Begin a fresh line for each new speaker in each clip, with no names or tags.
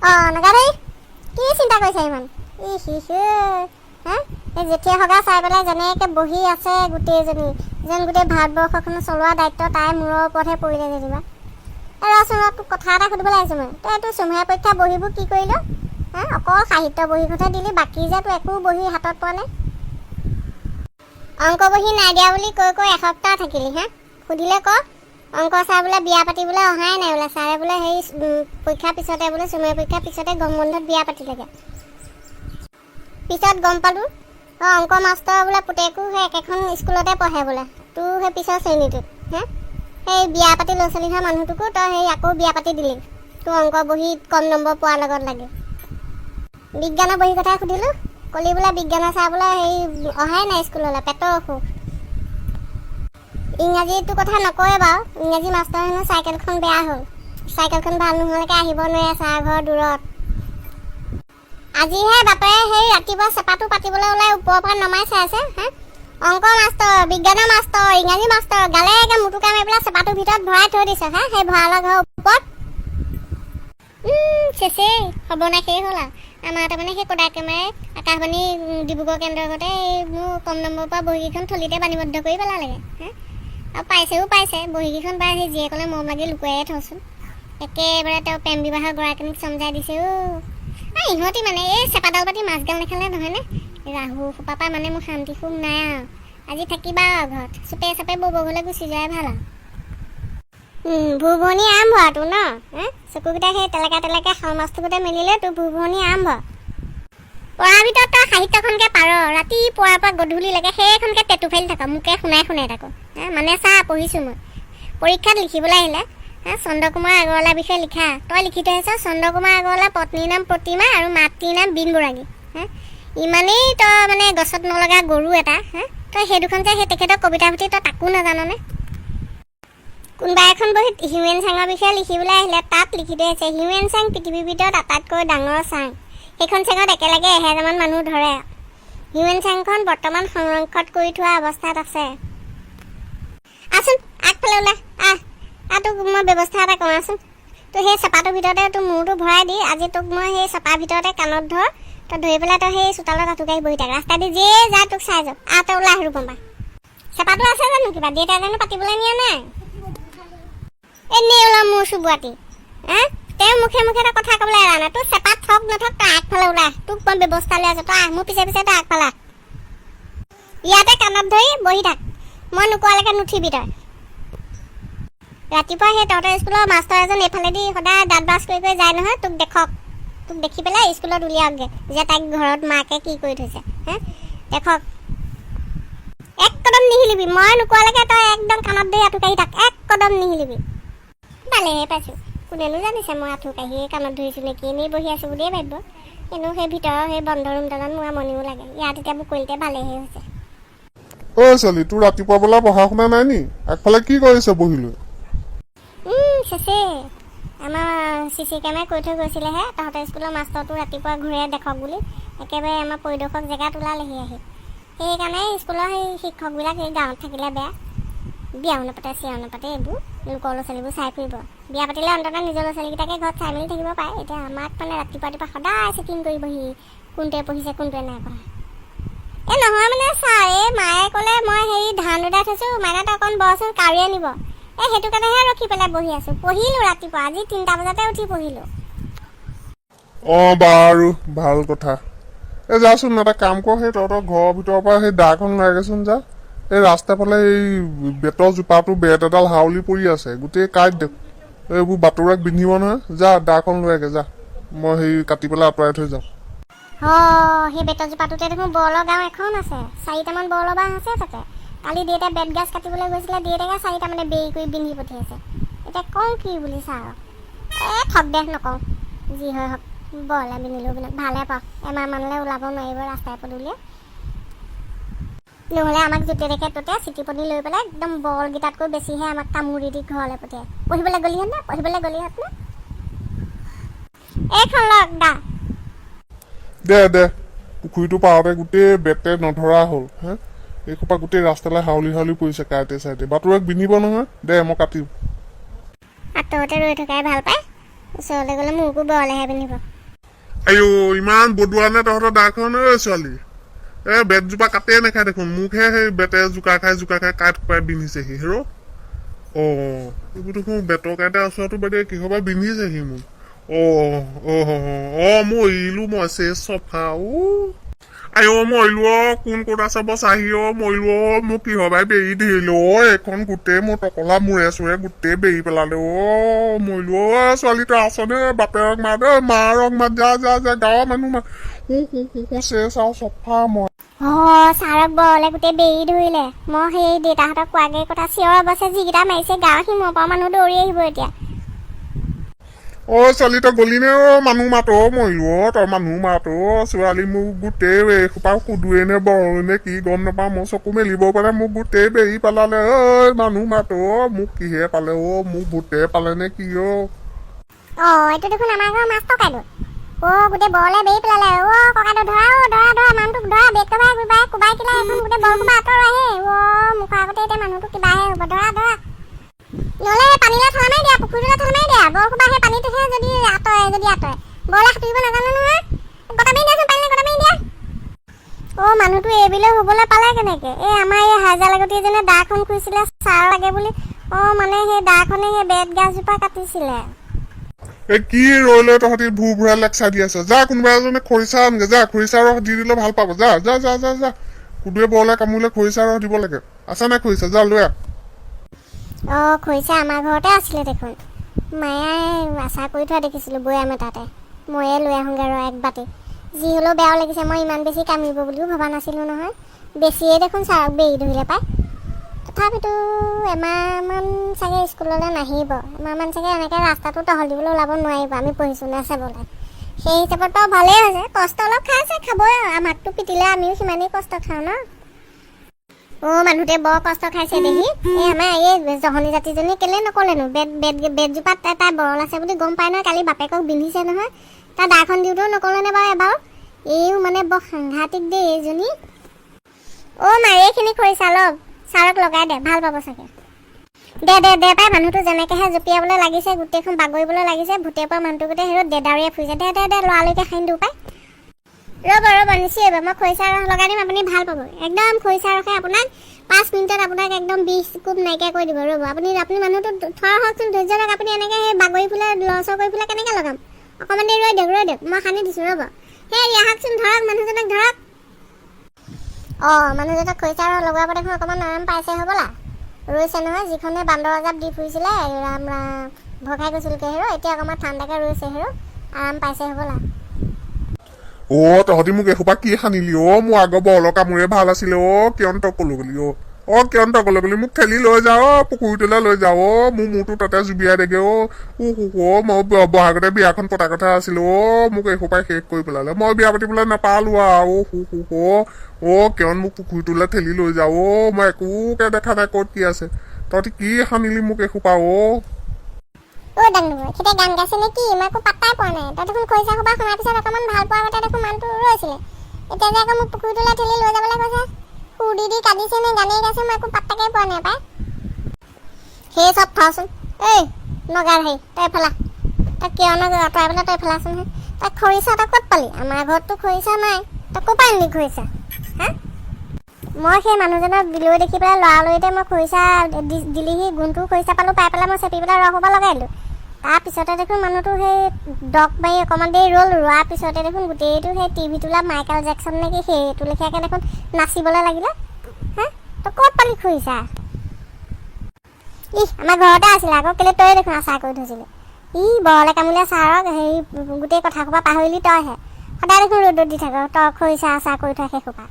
অঁ, নগাদেই, কি চিন্তা কৰিছা ইমান? ই শিশু হা, এই জেঠীয়ে সগা চাই পেলাই যেনেকৈ বহি আছে, গোটেইজনী যেন গোটেই ভাৰতবৰ্ষখন চলোৱা দায়িত্ব তাইৰ মূৰৰ ওপৰতহে পৰিলে যেনিবা। এই ৰচোন ৰ, তোক কথা এটা সুধিবলৈ আহিছোঁ মই। তই এইটো ছমহীয়া পৰীক্ষা বহীবোৰ কি কৰিল হা? অকল সাহিত্য বহীখনহে দিলি, বাকী যে তোৰ একো বহী হাতত পোৱা নাই। অংক বহী নাই দিয়া বুলি কৈ কৈ এসপ্তাহ থাকিলি হা। সুধিলে ক, অংক ছাৰ বোলে বিয়া পাতিবলৈ অহাই নাই বোলে, ছাৰে বোলে সেই পৰীক্ষাৰ পিছতে বোলে, ছমহীয়া পৰীক্ষাৰ পিছতে গৰম বন্ধত বিয়া পাতিলেগে। পিছত গম পালোঁ, অঁ, অংক মাষ্টৰ বোলে পুতেকো সেই একেখন স্কুলতে পঢ়ে বোলে, তোৰ সেই পিছৰ শ্ৰেণীটোত হে। সেই বিয়া পাতি ল'ৰা ছোৱালী হোৱা মানুহটোকো তই সেই আকৌ বিয়া পাতি দিলি, তোৰ অংক বহীত কম নম্বৰ পোৱাৰ লগত লাগি। বিজ্ঞানৰ বহী কথা সুধিলোঁ, কলি বোলে বিজ্ঞানৰ ছাৰ বোলে সেই অহাই নাই স্কুললৈ, পেটৰ অসুখ। ইংৰাজীটো কথা নকয় বাৰু, ইংৰাজী মাষ্টৰ হেনো চাইকেলখন বেয়া হ'ল, চাইকেলখন ভাল নোহোৱালৈকে আহিব নোৱাৰে, ছাৰ ঘৰ দূৰত। আজিহে বাপেৰে সেই ৰাতিপুৱা চেপাটো পাতিবলৈ ওলাই ওপৰৰ পৰা নমাই চাই আছে হা, অংক মাষ্টৰ, বিজ্ঞানৰ মাষ্টৰ, ইংৰাজী মাষ্টৰ গালে একে মুটুকা মাৰি পেলাই চেপাটোৰ ভিতৰত ভৰাই থৈ দিছে হা, সেই ভঁৰালৰ ঘৰৰ ওপৰত। চেচেই, সৰ্বনাশেই হ'ল আৰু আমাৰ। তাৰমানে সেই কোডাক কেমেৰাই আকাশবাণী ডিব্ৰুগড় কেন্দ্ৰৰ ঘৰতে এই মোৰ কম নম্বৰ পোৱা বহীকেইখন থলিতে বাণীবদ্ধ কৰি পেলালেগে হা। আৰু পাইছেও পাইছে বহীকেইখন পাই সেই জীয়েকলৈ মৰম লাগি লুকুৱাইয়ে থওঁচোন। একেবাৰে তেওঁ প্ৰেম বিবাহৰ গৰাকীক চমজাই দিছে। অ', এই ইহঁতি মানে এই চেপাডাল পাতি মাছগাল নেখালে নহয়নে? ৰাহু সোপা পৰা মানে মোৰ শান্তি সুখ নাই আৰু। আজি থাকিবা আৰু ঘৰত চুপে চাপে বৌবৰ ঘৰলৈ গুচি যোৱাই ভাল আৰু। ভূ-ভুৱনি আৰম্ভ আৰু তোৰ ন হে? চকুকেইটা সেই তেলেকা তেলেকা শাল মাছটো গোটেই মেলিলে তোৰ ভূ-ভুৱনি আৰম্ভ। পঢ়াৰ ভিতৰত তই সাহিত্যখনকে পাৰ, ৰাতিপুৱাৰ পৰা গধূলিলৈকে সেইখনকে টেটু ফালি থাক, মোকে শুনাই শুনাই থাক হা। মানে চা, পঢ়িছোঁ মই, পৰীক্ষাত লিখিবলৈ আহিলে হা, চন্দ্ৰকুমাৰ আগৰৱালাৰ বিষয়ে লিখা, তই লিখি থৈ আহিছ চন্দ্ৰকুমাৰ আগৰৱালা পত্নীৰ নাম প্ৰতিমা আৰু মাতৃৰ নাম বীণ বৰাগী হা। ইমানেই তই মানে গছত নলগা গৰু এটা হা, তই সেই দুখন যে সেই তেখেতৰ কবিতা পুথি তই তাকো নাজাননে? কোনোবা এখন বহীত হিউৱেন চাঙৰ বিষয়ে লিখিবলৈ আহিলে, তাত লিখি থৈ আছে হিউৱেন চাং পৃথিৱীৰ ভিতৰত আটাইতকৈ ডাঙৰ চাং, সেইখন চাঙত একেলগে 1000মান মানুহ ধৰে, হিউৱেন চাংখন বৰ্তমান সংৰক্ষণ কৰি থোৱা অৱস্থাত আছে। আচোন, আগফালে ওলা, আহ আহ, তোক মই ব্যৱস্থা এটা কৰোঁ। আচোন, তোৰ সেই চেপাটোৰ ভিতৰতে তোৰ মূৰটো ভৰাই দি আজি তোক মই সেই চেপাৰ ভিতৰতে কাণত ধৰ, তই ধৰি পেলাই তই সেই চোতালত আঁঠুকাঢ়ি বহি থাক, ৰাস্তা দি যিয়ে যা তোক চাই যাওঁ। আহ, তই ওলাই আহিব পম্পা। চেপাটো আছে জানো কিবা? দেউতাই জানো পাতিবলৈ নিয়া নাই? এনেই ওলাম মোৰ চুবুৱাটি হা, তেওঁ মুখে মুখে তই কথা ক'বলৈ এৰা নাই। তোৰ চেপাত থক নথক, তই আগফালে ওলাই আহ। তোক মই ব্যৱস্থা লৈ আছো। তই আহ, মোৰ পিছে পিছে তই আগফালে আহ। ইয়াতে কাণত ধৰি বহি থাক, মই নোকোৱালৈকে নুঠিবি তই। ৰাতিপুৱা সেই তহঁতৰ স্কুলৰ মাষ্টৰ এজন এইফালেদি সদায় দাঁত ব্ৰাছ কৰি কৰি যায় নহয়, তোক দেখক, তোক দেখি পেলাই স্কুলত উলিয়াওকগে যে তাইক ঘৰত মাকে কি কৰি থৈছে হে, দেখক। এক কদম নিহিলিবি, মই নোকোৱালৈকে তই একদম কাণত ধৰি আঁঠু কাঢ়ি থাক, এক কদম নিহিলিবি। ভালেহে পাইছোঁ, কোনেনো জানিছে মই আঁঠু কাঢ়িয়ে কাণত ধৰিছোঁ নেকি? এনেই বহি আছোঁ বুলিয়ে ভাবিব। এনেও সেই ভিতৰৰ সেই বন্ধ ৰুমডালত মোৰ আমনিও লাগে, ইয়াত এতিয়া মুকলিতে ভালেহে হৈছে।
ঐ ছোৱালী, তোৰ ৰাতিপুৱা বেলা পঢ়া শুনা নাই নি? আগফালে কি কৰিছ বহি লৈ?
চেচে, আমাৰ চি চি কেমেৰাই কৈ থৈ গৈছিলেহে, তহঁতৰ স্কুলৰ মাষ্টৰটো ৰাতিপুৱা ঘূৰে দেখক বুলি। একেবাৰে আমাৰ পৰিদৰ্শক জেগাত ওলালেহি আহি। সেইকাৰণে স্কুলৰ সেই শিক্ষকবিলাক এই গাঁৱত থাকিলে বেয়া, বিয়াও নাপাতে চিয়াও নাপাতে, এইবোৰ লোকৰ ল'ৰা ছোৱালীবোৰ চাই ফুৰিব। বিয়া পাতিলে অন্ততঃ নিজৰ ল'ৰা ছোৱালীকেইটাকে ঘৰত চাই মেলি থাকিব পাৰে। এতিয়া আমাক মানে ৰাতিপুৱা ৰাতিপুৱা সদায় চেকিং কৰিবহি, কোনটোৱে পঢ়িছে, কোনটোৱে নাই পঢ়া। এই নহয় মানে ছাৰ, এই মায়ে ক'লে মই হেৰি ধান উদাই থৈছোঁ, মাইনা তই অকণ বহচোন, কাউৰীয়ে নিব, এই সেইটো কাৰণেহে ৰখি পেলাই বহি আছোঁ। পঢ়িলোঁ ৰাতিপুৱা, আজি 3টা বজাতে উঠি পঢ়িলোঁ।
অঁ, বাৰু, ভাল কথা। এই যাচোন, এটা কাম কৰ, সেই তহঁতৰ ঘৰৰ ভিতৰৰ পৰা সেই দাখন লাগেচোন যা। এই ৰাস্তাৰ ফালে এই বেতৰ জোপাটো বেত এডাল হাউলি পৰি আছে, গোটেই কাঁইট দেখ, এইবোৰ বাটৰুৱাক বিন্ধিব নহয়। যা, দাখন লৈ আগে যা, মই সেই কাটি পেলাই আঁতৰাই থৈ যাওঁ।
হ, সেই বেতৰ জোপাটোতে দেখোন বৰলৰ গাঁও এখন আছে, চাৰিটামান বৰলৰ বাঁহ আছে তাতে। কালি দেউতাই বেত গাজ কাটিবলৈ গৈছিলে, দেউতাকে চাৰিটামানে বেৰি কৰি বিন্ধি পঠিয়াইছে। এতিয়া কওঁ কি বুলি ছাৰক? এই থক দে, নকওঁ, যি হয় হওক। বৰলে বিন্ধিলেও বিন্ধক, ভালহে পাওঁ, এমাহমানলৈ ওলাব নোৱাৰিব ৰাস্তাই পদূলিয়ে। নহ'লে আমাক য'তে দেখে ত'তে চিটিপনি লৈ পেলাই একদম বৰলকেইটাতকৈ বেছিহে আমাক কামুৰি দি ঘৰলৈ পঠিয়াই। পঢ়িবলৈ গ'লিহঁত নে? পঢ়িবলৈ গ'লিহঁত নে? এইখন লওক দা।
দে দে, পুখুৰীটো পাৰতে গোটেই বেতে নধৰা হ'ল হে, এইসোপা গোটেই ৰাস্তালৈ হাউলি হাউলি পৰিছে কাঁইটে চাইটে, বাটৰুৱাক বিন্ধিব নহয়। দে, মই কাটিম।
আঁতৰতে ৰৈ থকাই ভাল পায়, ওচৰলৈ গ'লে মোকো বৰলেহে পিন্ধিব।
আইঅ, ইমান বদুৱা নে তহঁতৰ দাখন? ঐ ছোৱালী, এ বেতজোপা কাটেই নাখায় দেখোন, মোকহে সেই বেতে জোকা খাই জোকা খাই কাঠ খুৱাই বিন্ধিছেহি। হেৰ, অ এইবোৰ দেখোন বেতৰ কাঁইটে আঁচোৱাটো বাদে কিহৰ পৰা বিন্ধিছেহি মোক? অ অ অ, মৰিলো মই, চেচ চফা। অ আই অ, মৰিলো অ, কোন ক'ত আছে বচাহি অ, মৰিলো অ, মোক কিহৰ বাই বেৰি ধৰিলো অ, এইখন গোটেই মোৰ টকলা মূৰে চোৰে গোটেই বেৰি পেলালে অ, মৰিলো অ। ছোৱালী, তই আছনে? বাপেৰক মাত, অ মাৰক মাত, যা যা যা, গাঁৱৰ মানুহ মাত। হু হু হু হু, চেচ আৰু চফা মই।
অ, ছাৰক বৰলে গোটেই বেৰি ধৰিলে। মই সেই দেউতাহঁতক কোৱাগে কথা, চিঞৰ অৱশ্যে যিকেইটা মাৰিছে, গাঁৱৰ সিমূৰৰ পৰা মানুহ দৌৰি আহিব এতিয়া।
অ ছোৱালী, তই গলি নে? অ মানুহ মাত, অ মৰিলো অ, তই মানুহ মাত। অ ছোৱালী, মোক গোটেই এইসোপা সুদোৱে নে বৰলে নে কি গম নাপাওঁ, মই চকু মেলিব পাৰে, মোক গোটেই বেৰি পেলালে। ঐ মানুহ মাত, অ মোক কিহে পালে, অ মোক ভূতে পালে নে কি অ?
অ, এইটো দেখোন আমাৰ ঘৰৰ মাছ ককাইদেউ। অ, গোটেই বৰলে বেৰি পেলালে। অ ককাইদেউ, ধৰা, অ ধৰা ধৰা, মানুহটোক ধৰা, বেগ কবাই কোবাই কোবাই কিলাই এখন গোটেই বৰ কোবা আঁতৰাই। হে, অ মুখৰ আগতে এতিয়া মানুহটো কিবাহে হ'ব। ধৰা ধৰা, নহ'লে সেই পানীলৈ ঠেলা মাৰি দিয়া, পুখুৰীটোলৈ ঠেলা মাৰি দিয়া। বৰ কোবা সেই পানীটোহে যদি আঁতৰে, যদি আঁতৰে, বৰলে সাঁতুৰিব নাজানো নহয়। গটা মাৰি দিয়াচোন পানীলৈ, গটা মাৰি দিয়া। অ, মানুহটো এইবিলে হ'বলৈ পালে কেনেকে? এই আমাৰ এই হাইজা লাগতি এজনে দাখন খুজিছিলে ছাৰ লাগে বুলি। অ, মানে সেই দাখনে সেই বেত গাছজোপা কাটিছিলে।
এই কি ৰৈ লৈ তহঁতি ভূৰ ভূৰাই লেকচাৰ দি আছ? যা, কোনোবা এজনে খৰিচা আনগে যা, খৰিচা ৰস দি দিলে ভাল পাব। যা যা যা যা যা, কুদুৱে বৰলে কামুৰিলে খৰিচা ৰস দিব লাগে। আছে নাই খৰিচা? যা লৈ আহ।
অ, খৰিচা আমাৰ ঘৰতে আছিলে দেখোন, মায়ে আচাৰ কৰি থোৱা দেখিছিলোঁ বৈয়াম এটাতে। ময়ে লৈ আহোঁগৈ ৰ এক বাতি। যি হ'লেও বেয়াও লাগিছে, মই ইমান বেছি কামুৰিব বুলিও ভবা নাছিলোঁ নহয়। বেছিয়ে দেখোন ছাৰক বেৰি ধৰিলে পাই। তথাপিতো এমাহমান চাগে স্কুললৈ নাহিব, এমাহমান চাগে এনেকৈ ৰাস্তাটো টহল দিবলৈ ওলাব নোৱাৰিব, আমি পঢ়িছোঁ নে চাবলৈ। সেই হিচাপত বাৰু ভালেই হৈছে, কষ্ট অলপ খাইছে, খাবই আৰু, আমাকতো পিটিলে আমিও সিমানেই কষ্ট খাওঁ ন। অ, মানুহটোৱে বৰ কষ্ট খাইছে দেহি। এই আমাৰ এই জহনী জাতিজনী কেলে নকলেনো? বেত বেত বেতজোপাত তাই বৰল আছে বুলি গম পাই নহয়, কালি বাপেকক বিন্ধিছে নহয়। তাৰ দাখন দিওঁতেও নকলেনে বাৰু এবাৰো? এইও মানে বৰ সাংঘাতিক দেই এইজনী। অ মা, এইখিনি খৰিচা লওক, ছাৰক লগাই দে, ভাল পাব চাগে। দে দে দে পাই, মানুহটো যেনেকেহে জঁপিয়াবলৈ লাগিছে, গোটেইখন বাগৰিবলৈ লাগিছে, ভূতে পোৱা মানুহটো গোটেই সেই দেদাউৰিয়ে ফুৰিছে। দে দে দে, লৰালৰিকে সানি দিওঁ পাই। ৰ'ব ৰ'ব, নিচিঞৰিব, মই খৰিচা ৰস লগাই দিম, আপুনি ভাল পাব একদম। খৰিচা ৰসে আপোনাক 5 মিনিটত আপোনাক একদম বিষ কোপ নাইকিয়া কৰি দিব। ৰ'ব আপুনি, আপুনি মানুহটো থৰ হওকচোন, ধৈৰ্য ধৰক। আপুনি এনেকৈ সেই বাগৰি ফুলে লৰচৰ কৰি ফুলে কেনেকৈ লগাম? অকণমান দেৰি ৰৈ দিয়ক, ৰৈ দিয়ক, মই সানি দিছোঁ, ৰ'ব। সেই আহকচোন, ধৰক মানুহজনক ধৰক। অঁ, মানুহজনক খৰিচা ৰস লগোৱাৰ পৰা দেখোন অকণমান আৰাম পাইছে হ'বলা, ৰৈছে নহয়। যিখনে বান্দৰ জাপ দি ফুৰিছিলে, ৰাম ৰাম, ভয় খাই গৈছিলগৈ। হেৰ, এতিয়া অকণমান ঠাণ্ডাকৈ ৰৈছে, হেৰ, আৰাম পাইছে হ'বলা।
অ তহঁতি মোক এসোপা কি সানিলি? অ মোৰ আগৰ বৰলৰ কামোৰে ভাল আছিলে। অ কিয়নো তই কলো গলি? অ অ কিয়নো তই কলো গলি? মোক ঠেলি লৈ যা, অ পুখুৰীটোলৈ লৈ যা, অ মোৰ মূৰটো তাতে জুবিয়াই দেগে। অ উ অ, মই বহাগতে বিয়াখন পতা কথা আছিলো। অ মোক এসোপাই শেষ কৰি পেলালে, মই বিয়া পাতিবলৈ নাপালো আৰু। অ হু হু, অ অ কিয়নো মোক পুখুৰীটোলৈ ঠেলি লৈ যা? অ মই একোকে দেখা নাই ক'ত কি আছে। তহঁতি কি সানিলি মোক এসোপা? অ।
অ ডাঙৰ, এখেতে গান গাইছে নে কি? মই একো পাত্তাই পোৱা নাই। তই দেখোন খৰিচা সোপা শুনাৰ পিছত অকণমান ভাল পোৱা আগতে দেখোন মানুহটো ৰৈছিলে, এতিয়া যে আকৌ মোক পুখুৰীটোলৈ ঠেলি লৈ যাবলৈ কৈছে। সুৰ দি দি কান্দিছে নে গানেই গাইছে, মই একো পাত্তাকে পোৱা নাই পাই। সেই চব থচোন। এই নগাৰ হেৰি, তই ফেলা, তই কিয় আঁতৰাই পেলাই তই ফেলাচোন। হে, তই খৰিচা তই ক'ত পালি? আমাৰ ঘৰততো খৰিচা নাই, তই ক'ৰ পৰা আনিলি খৰিচা? হা, মই সেই মানুহজনক বিলৈ দেখি পেলাই লৰালৰিতে মই খৰিচা দিলিহি, গুণটোও খৰিচা পালোঁ, পাই পেলাই মই চেপি পেলাই ৰস সোপা লগাই দিলোঁ। তাৰপিছতে দেখোন মানুহটো সেই ডক মাৰি অকণমান দেৰি ৰ'ল, ৰোৱাৰ পিছতে দেখোন গোটেইটো সেই টিভি তোলা মাইকেল জেকচন নেকি সেইটো লেখীয়াকৈ দেখোন নাচিবলৈ লাগিলে। হা, তই ক'ত পালি খৰিচা? ইহ, আমাৰ ঘৰতে আছিলে আকৌ, কেলৈ তই দেখোন আচাৰ কৰি থৈছিলি? ই বৰলে কামুলীয়া ছাৰক হেৰি গোটেই কথা সোপা পাহৰিলি তইহে, সদায় দেখোন ৰ'দত দি থাক তই খৰিচা আচাৰ কৰি থোৱা সেইসোপা।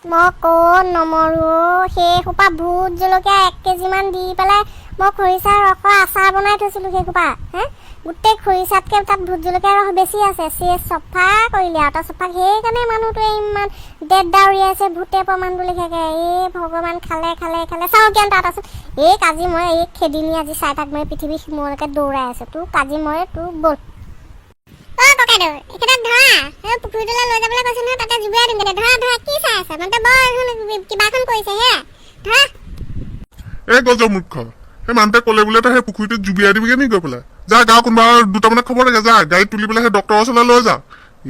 মই ক'ত নমৰো অ', সেই সোপা ভোট জলকীয়া 1 কেজিমান দি পেলাই মই খৰিচা ৰসৰ আচাৰ বনাই থৈছিলোঁ সেইসোপা। হে, গোটেই খৰিচাতকৈ তাত ভোট জলকীয়া ৰস বেছি আছে। চেচ, চফা কৰিলি আৰু তই চফা। সেইকাৰণে মানুহটোৱে ইমান ডেট দাউৰিয়াইছে ভূতে পোৱা মানুহটো লেখীয়াকে। এই ভগৱান, খালে খালে খালে, চাওঁ কিমান তাত আছো। এই আজি মই এই খেদি নি আজি চাই থাক, মই পৃথিৱীৰ সিমূৰলৈকে দৌৰাই আছো তোক আজি মই, তোক ব'ল। অ ককাইদেউ, এখেতক ধৰা, এই পুখুৰীটোলৈ লৈ যাবলৈ কৈছে নহয়, তাতে জুবিয়াই দিমগৈ। ধৰা ধৰা, কি চাই আছে? মানে বৰ এইখন কিবাখন কৰিছে, সেয়া ধৰা।
এই গজমূৰ্খ, সেই মানুহটোৱে ক'লে বোলে তই সেই পুখুৰীটোত জুবিয়াই দিবিগে নি গৈ পেলাই? যা, গাঁও কোনোবা দুটামানে খবৰ লাগে, যা গাড়ীত তুলি পেলাই সেই ডক্টৰৰ ওচৰলৈ লৈ যা।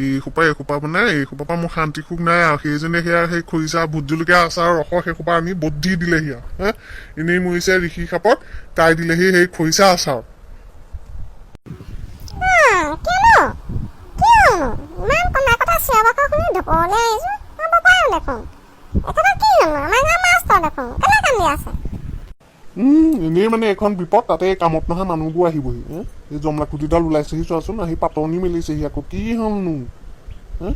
এই সোপা এইসোপা মানে এইসোপা পৰা মোৰ শান্তি সুখ নাই আৰু। সেইজনীয়ে সেয়া সেই খৰিচা, ভোট জলকীয়া আচাৰ ৰসৰ সেইসোপা আনি বদ্ধি দিলেহি আৰু। হে, এনেই মৰিছে ঋষি খাপত, তাই দিলেহি সেই খৰিচা আচাৰ।
কিয়নো কিয়নো ইমান কন্দা কথা, চিঞৰ বাখৰ শুনি ঢপলৈ আহিছো। মই বপায়ো দেখোন, এখেতৰ কি হ'লনো? আমাৰ গাঁৱৰ মাষ্টৰ দেখোন, কেলে কান্দি আছে?
এনেই মানে এইখন বিপদ, তাতে এই কামত নহা মানুহবোৰ আহিবহি। হে, এই জমলা খুটিডাল ওলাইছেহি, চোৱাচোন, আহি পাতনি মেলিছেহি আকৌ। কি হ'লনো? হে,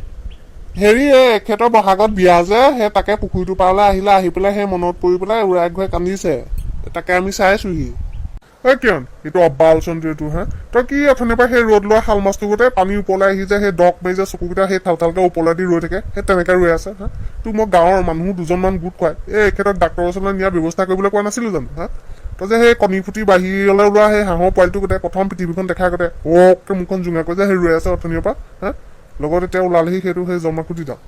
হেৰি, এই এখেতৰ বহাগত বিয়া যে, সেই তাকে পুখুৰীটোৰ পাৰলৈ আহিলে, আহি পেলাই সেই মনত পৰি পেলাই উৰাই ঘূৰাই কান্দিছে, তাকে আমি চাইছোহি। ঐ কিয়ন, এইটো অব্বালচনটো এইটো। হা, তই কি অথনিৰ পৰা সেই ৰ'দ লোৱা শাল মাছটো গোটেই পানী ওপৰলৈ আহি যায়, সেই ডক মাৰি যায়, চকুকেইটা সেই ঠাল ঠালকে ওপৰলৈ দি ৰৈ থাকে, সেই তেনেকে ৰৈ আছে। হা, তোক মই গাঁৱৰ মানুহ দুজনমান গোট খুৱাই এই এখেতক ডাক্তৰৰ ওচৰলৈ নিয়াৰ ব্যৱস্থা কৰিবলৈ কোৱা নাছিলো জানো? হা, তই যে সেই কণী ফুটি বাহিৰলৈ ওলোৱা সেই হাঁহৰ পোৱালিটো গোটেই প্ৰথম পৃথিৱীখন দেখা গোটেই অকে মুখখন জোঙাকৈ যে সেই ৰৈ আছে অথনিৰ পৰা। হা, লগত এতিয়া ওলালেহি সেইটো সেই জমা খুটিডাল।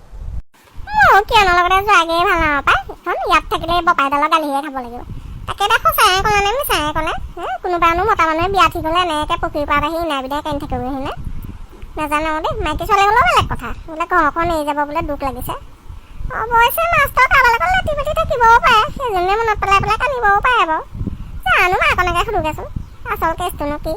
মোৰ কিয়নৰ লগতে যোৱাগেই ভাল নাপাওঁ পাই। এখন ইয়াত থাকিলে বপাইডালৰ গালিহে খাব লাগিব। তাকে এতিয়া সঁচায়ে ক'লে নে মিছায়ে ক'লে? হে, কোনোবানো মতা মানুহে বিয়া ঠিক হ'লে এনেকৈ পুখুৰীৰ পাৰত আহি ইনাই বিদাই কান্দি থাকিবহি নে? নাজানো দেই। মাইকী ছোৱালী হ'লেও বেলেগ কথা, বোলে ঘৰখন এৰি যাব বোলে, দুখ লাগিছে। অৱশ্যে মাষ্টৰ কাৰোবাৰ লগত লেটি পেটি থাকিবও পাৰে, সেইজনীয়ে মনত পেলাই পেলাই কান্দিবও পাৰে বাৰু। জানো, মাকণকে সোধোগেচোন আচল কেছটোনো কি।